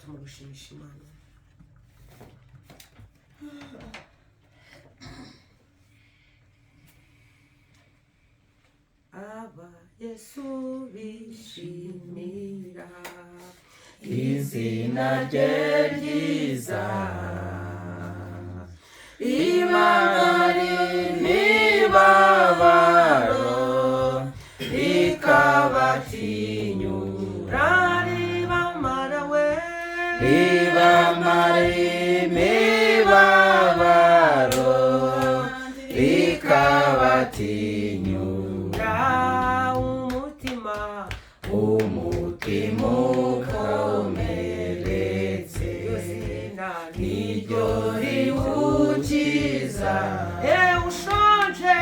Mu gushimisha Imana. Aba Yesu bishimira izina rye ryiza, ibabari imibabaro ikabatinyura, ribamara we, ribamara imibabaro ikabatinyura, umutima, umutima ukomeretse izina niryo riwukiza, ushonje,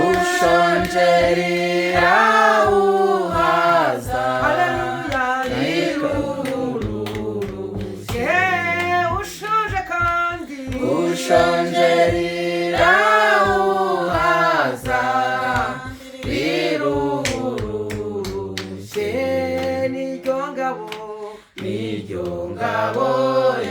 ushonje rirawuhaza, haleluya, rirururushye, ushonje kandi, ushonje rirawuhaza, rirururushye, niryo ngabo, niryo ngabo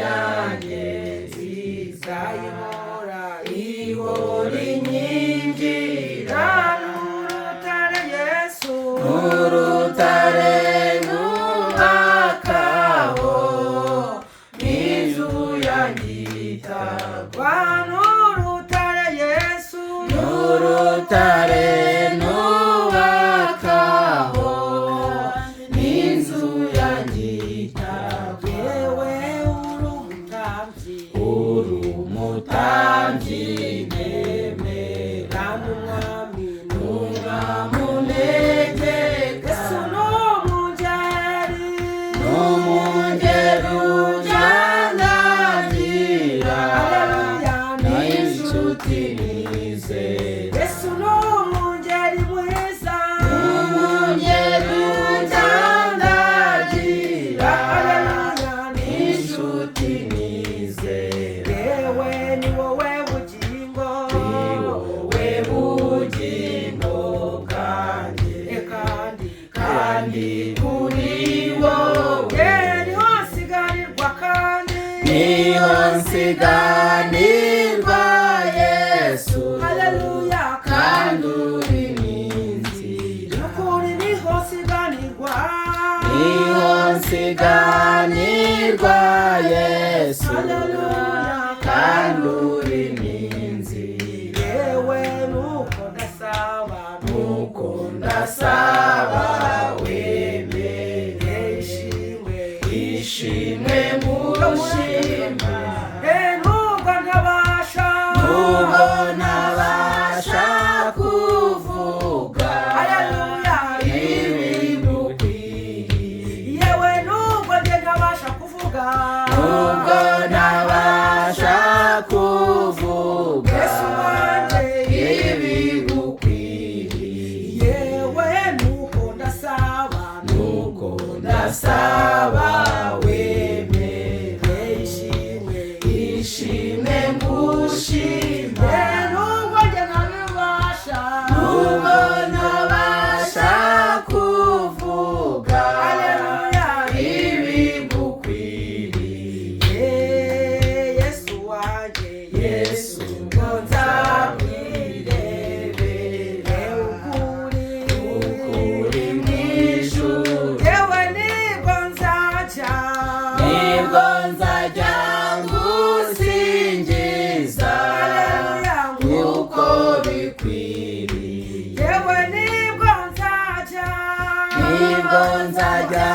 yanjye nziza, ihora, ihora inkingira, n'urutare Yesu, n'urutare nubakaho, n'inzu yanjye itagwa, n'urutare Yesu, n'urutare nubakaho, n'inzu yanjye itagwa, yewe uri umutambyi, uri umutambyi nemera, kandi umwami, ntungamunegeka, Yesu ni umungeri, n'umungeri ujyandagira, haleluya, n'inshuti nizera, Yesu ni umungeri mwiza, n'umungeri ujyandagira, haleluya, n'inshuti nizera, yewe ni wowe bugingo, ni wowe bugingo bwanjye, kandi, kandi kuri wowe niho nsigarirwa kandi, niho nsiganirwa Yesu, haleluya, kandi uri n'inzira, nukuri niho nsiganirwa, niho nsiganirwa Yesu, haleluya, kandi uri n'inzira, yewe nuko ndasaba, nuko ndasaba wemere, ishimwe, ishimwe mushima, nubwo ntabasha, nubwo ntabasha kuvuga, haleluya, ibidukwiriye, yewe nubwo njye ntabasha kuvuga, nubwo ntabasha kuvuga, Yesu wanjye, ibigukwiriye, yewe nuko ndasaba, nuko ndasaba wemere, ishimwe, ishimwe ngushima, nubwo njye ntabibasha, nubwo ntabasha kuvuga, haleluya, ibigukwiriye, Yesu wanjye, Yesu ngo nzakwirebere ukuri, ukuri mu ijuru, yewe nibwo nzajya, nibwo nzajya ngusingiza, haleluya, nk'uko bikwiriye, yewe nibwo nzajya, nibwo nzajya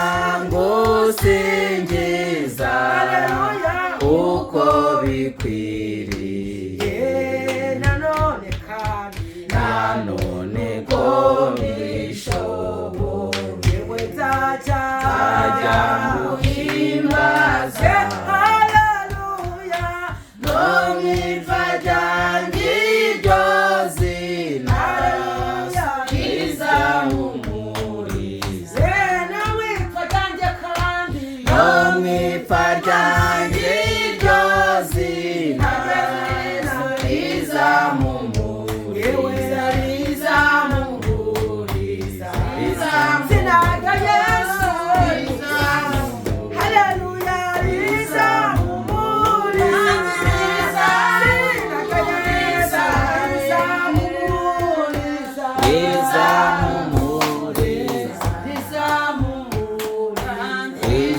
ngusingiza, haleluya, uko bikwiriye, nanone kandi, nanone ko mbishoboye, yewe nzajya, nzajya nguhimbaza, haleluya, no mu ipfa ryanjye iryo zina rizampumuriza, nawe ipfa ryanjye kandi, no mu ipfa ryanjye iryo zina rizampumuriza, rizampumuriza, izina rya Yesu, haleluya.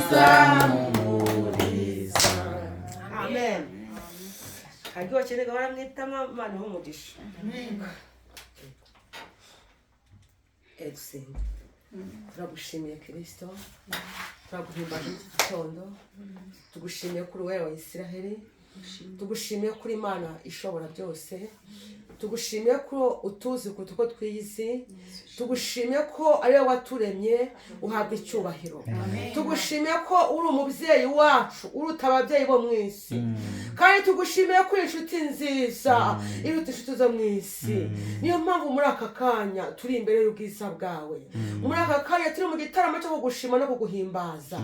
rizampumuriza. Amen. Karyoshye nega baramwitama. Imana iha umugisha. Dusenga. Turagushimiye Kirisito, turaguhimbaje iki gitondo, tugushimiye kuri Uwera wa Isiraheli, tugushimiye kuri Imana ishobora byose, tugushimiye ko utuzi kuruta uko twiyizi, tugushimiye ko ari wowe waturemye, uhabwa icyubahiro. Tugushimiye ko uri umubyeyi wacu uruta ababyeyi bo mu isi, kandi tugushimiye ko uri inshuti nziza iruta inshuti zo mu isi. Niyo mpamvu muri aka kanya turi imbere y'ubwiza bwawe, muri aka kanya turi mu gitaramo cyo kugushima no kuguhimbaza.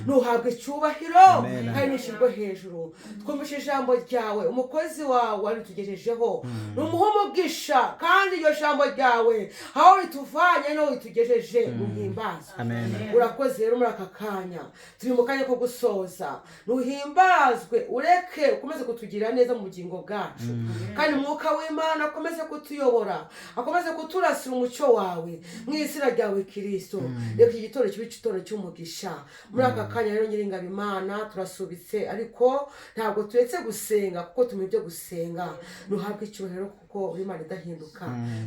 Ntuhabwe icyubahiro Amen. kandi nushyirwe hejuru. Twumvishe ijambo ryawe, umukozi wawe waritugejejeho, numuhe umugisha, kandi iryo jambo ryawe aho rituvanye n'aho ritugejeje uhimbazwe. Amen. Urakoze rero. Muri aka kanya turi mu kanya ko gusoza, ntuhimbazwe, ureke ukomeze kutugirira neza mu bugingo bwacu, kandi Umwuka w'Imana akomeze kutuyobora, akomeze kuturasira umucyo wawe mu izina ryawe Kirisito. Reka iki gitondo kibe igitondo cy'umugisha. Muri aka kanya rero, Nyiringabo Imana, turasubitse ariko ntabwo turetse gusenga, kuko tumenya ibyo gusenga. Ntuhabwe icyubahiro kuko uri Imana idahinduka.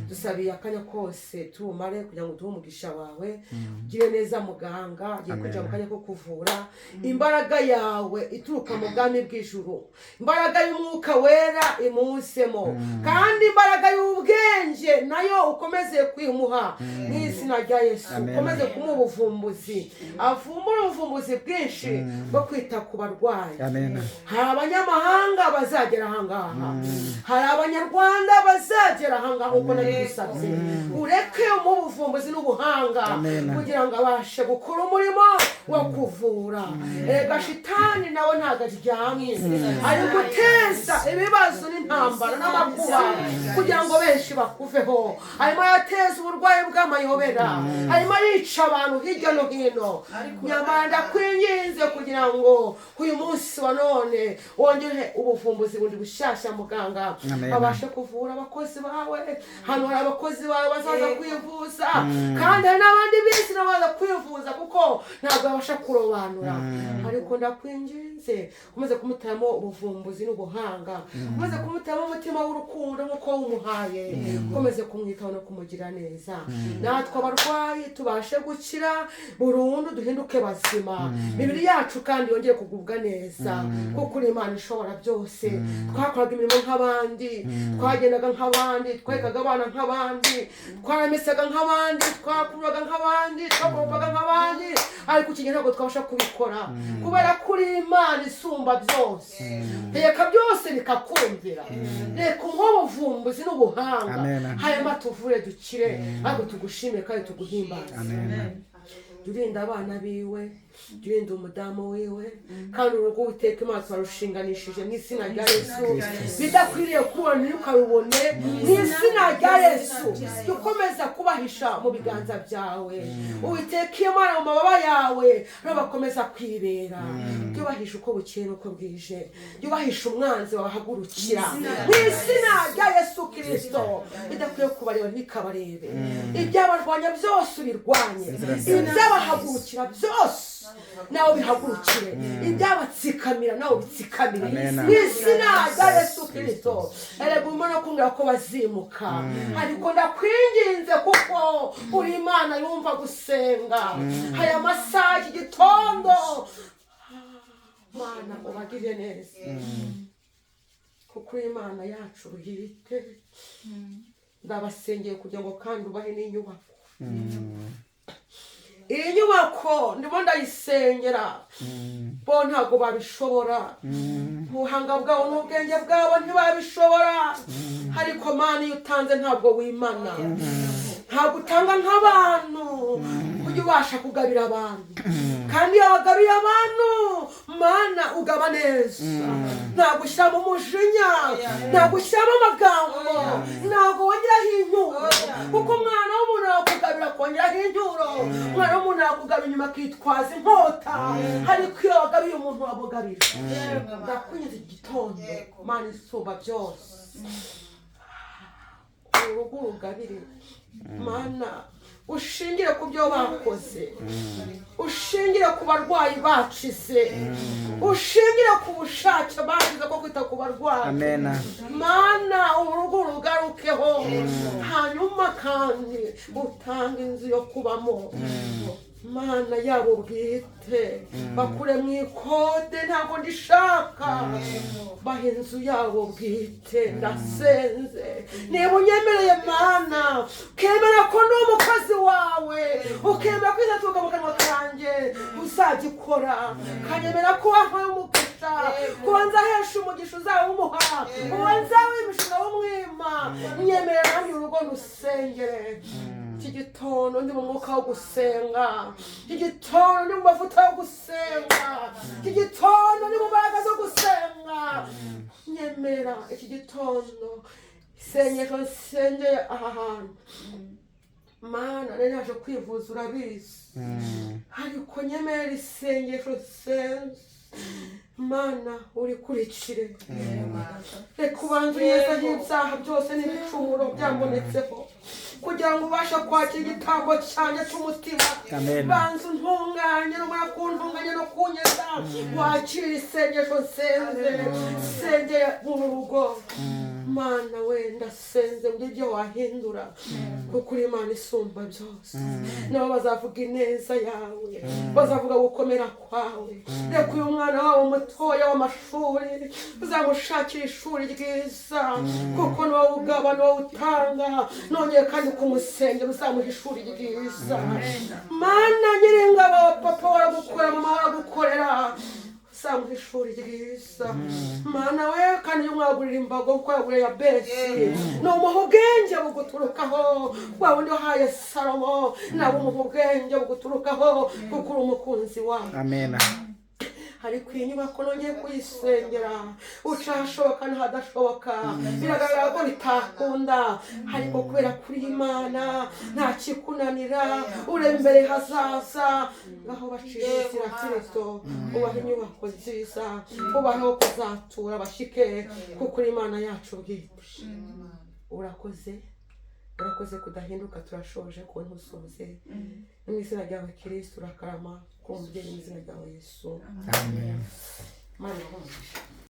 Dusabiye akanya kose turumare kugira ngo uduhe umugisha wawe. Ugire neza muganga agiye kwinjira mu kanya ko kuvura. Imbaraga yawe ituruka mu bwami bw'ijuru, imbaraga y'Umwuka Wera imusemo, kandi imbaraga y'ubwenge nayo ukomeze kwimuha mu izina rya Yesu. Amen. Ukomeze kumuha ubuvumbuzi, avumbure ubuvumbuzi bwinshi bwo kwita ku barwayi. Amen. Hari abanyamahanga bazagera ahangaha, hari Abanyarwanda bazagera ahangaha, nk'uko nabigusabye. Ureke umuhe ubuvumbuzi n'ubuhanga Amen. kugira ngo abashe gukora umurimo wo kuvura. Erega shitani nawe ntabwo aryamye, ari guteza ibibazo n'intambara n'amakuba kugira ngo benshi bakuveho. Arimo yateza uburwayi bw'amayobera, arimo arica abantu hirya no hino. Nyamara ndakwinginze kugira ngo uyu munsi wa none wongere ubuvumbuzi bundi bushyashya muganga Amen. abashe kuvura abakozi bawe. Hano hari abakozi bawe bazaza kwivuza, kandi hari n'abandi bisi nabo baza kwivuza, kuko ntabwo babasha kurobanura. Ariko ndakwinginze umaze kumuteramo ubuvumbuzi n'ubuhanga, umaze kumuteramo umutima w'urukundo nk'uko wumuhaye, ukomeze kumwitaho no kumugira neza. Natwe abarwayi tubashe gukira burundu, duhinduke bazima, imibiri yacu kandi yongere kugubwa neza, kuko uri Imana ishobora byose. Twakoraga imirimo nk'abandi, twagendaga nk'abandi, twerekaga abana nk'abandi, twaramesaga nk'abandi, twakururaga nk'abandi, twakoropaga nk'abandi, ariko iki gihe ntabwo twabasha kubikora kubera ko uri Imana isumba byose. Reka byose bikakumvira. Reka umuhe ubuvumbuzi n'ubuhanga, Amen. hanyuma tuvure dukire, ariko tugushimire kandi tuguhimbaze. Amen. Jya urinda abana biwe, jya urinda umudamu wiwe, kandi urugo Uwiteka Imana turarushinganishije mu izina rya Yesu. Bidakwiriye kubona ntirukarubone mu izina rya Yesu. Jya ukomeza kubahisha mu biganza byawe, Uwiteka Imana, mu mababa yawe niho bakomeza kwibera. Jya ubahisha uko bukeye n'uko bwije, jya ubahisha umwanzi wabahagurukira mu izina rya Yesu Kirisito. Bidakwiye kubareba ntikabarebe, ibyabarwanya byose ubirwanye, ibyabahagurukira byose nawe bihagurukire, ibyabatsikamira nawe bitsikamire Amen. mu izina rya Yesu Kirisito. Erega urimo no kumbwira ko bazimuka, ariko ndakwinginze kuko uri Imana yumva gusenga. Aya masaha y'iki gitondo, Mana, ubagirire neza kuko uri Imana yacu bwite. Ndabasengeye kugira ngo kandi ubahe n'inyubako. Iyi nyubako ndimo ndayisengera, bo ntabwo babishobora, ubuhanga bwabo n'ubwenge bwabo ntibabishobora, ariko Mana, iyo utanze ntabwo wimana, ntabwo utanga nk'abantu. Ujya ubasha kugabira abantu, kandi iyo wagabiye abantu, Mana, ugaba neza. Ntabwo ushyiramo umujinya, ntabwo ushyiramo amagambo, ntabwo wongeraho incyuro, kuko umwana w'umuntu arakugabira akongeraho incyuro, umwana w'umuntu arakugabira inyuma akitwaza inkota, ariko iyo wagabiye umuntu wamugabira. Ndakunyuze igitondo, Mana isumba byose, urugo urugabire, Mana. Ushingire ku byo bakoze, ushingire ku barwayi bacize, ushingire ku bushake bagize bwo kwita ku barwayi. Amena. Mana, urugo rugarukeho, hanyuma kandi utanga inzu yo kubamo, Mana yabo bwite, bakure mu ikode, ntabwo ndishaka, baha inzu yabo bwite. Ndasenze, niba unyemereye Mana, ukemera ko ndi umukozi wawe, ukemera ko izaturuka mu kanwa kanjye uzagikora, ukanyemera ko wampaye umugisha, kuba nzahesha umugisha uzawumuha, uwo nzawimisha uzawumwima, nyemerera nanjye urugo nusengere. Iki gitondo ndi mu mwuka wo gusenga, iki gitondo ndi mu mavuta yo gusenga, iki gitondo ndi mu mbaraga zo gusenga. Nyemera iki gitondo isengesho nsengeye aha hantu. Mana, nari naje kwivuza, urabizi, ariko nyemera isengesho nsenze, Mana, urikurikire. Reka ubanze unyeze nk'ibyaha byose n'ibicumuro byambonetseho, kugira ngo ubashe kwakira igitambo cyanjye cy'umutima. Amen. Banza untunganye, numara kuntunganya no kunyeza, wakira isengesho nsenze, nsengeye mu rugo. Mana we, ndasenze ngo ibyo wahindura, kuko uri Imana isumba byose. Nabo bazavuga ineza yawe, bazavuga gukomera kwawe. Reka uyu mwana wabo mutoya w'amashuri uzamushakira ishuri ryiza, kuko ni wowe ugaba, ni wowe utanga. Nongeye kandi kumusengera, uzamuha ishuri ryiza. Mana nyiringabo, papa waragukorera, mama waragukorera, uzamuha ishuri ryiza. Mana we, kandi iyo umwagurira imbago kuko yaguriye ya besi, ni umuha ubwenge buguturukaho, wa wundi wahaye Salomo, nawe umuha ubwenge buguturukaho, kuko uri umukunzi wawe. Amena. Ariko iyi nyubako nongeye kuyisengera, uca ahashoboka n'ahadashoboka, biragaragara ko bitakunda, ariko kubera kuri Imana nta kikunanira, ureba imbere hazaza, ngaho bacisha inzira Kristo, ubaha inyubako nziza, ubahe aho kuzatura bashyike, kuko uri Imana yacu bwite. Urakoze, urakoze kudahinduka. Turashoje ku ntusoze mu izina ryawe Kristo, urakarama ku mubyeyi, mu izina ryawe Yesu. Amen. Mana ihumuje.